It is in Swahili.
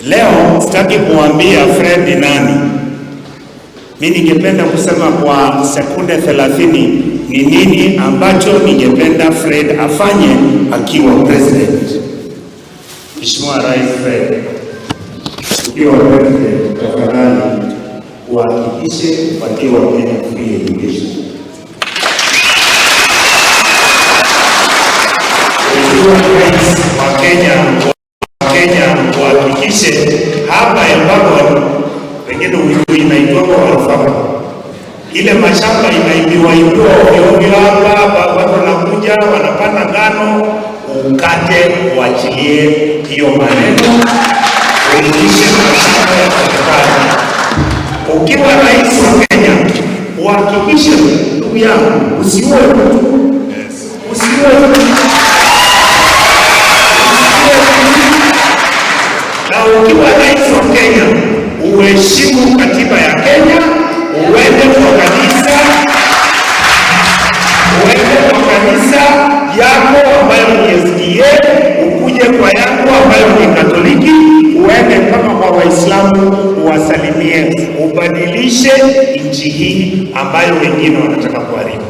Leo sitaki kuambia Fred ni nani. Mi ningependa kusema kwa sekunde 30 ni nini ambacho ningependa Fred afanye akiwa president. Mheshimiwa Rais Fred, ukiwa president, tafadhali uhakikishe upatie Wakenya free education. Ukiwa rais wa Kenya uhakikishe hapa Elbagon, pengine hujui inaitwa Walfama, ile mashamba inaibiwa ibiwa ovyo ovyo hapa, watu wanakuja wanapanda ngano, ukate uachilie hiyo maneno, urudishe mashamba ya serikali. Ukiwa rais wa Kenya uhakikishe, ndugu yangu, usiue mtu, usiue mtu na ukiwa rais wa Kenya uheshimu katiba ya Kenya, uende kwa kanisa, uende kwa kanisa yako ambayo ni SDA, ukuje kwa yangu ambayo ni Katoliki, uende mpaka kwa Waislamu uwasalimie, ubadilishe nchi hii ambayo wengine wanataka kuharibu.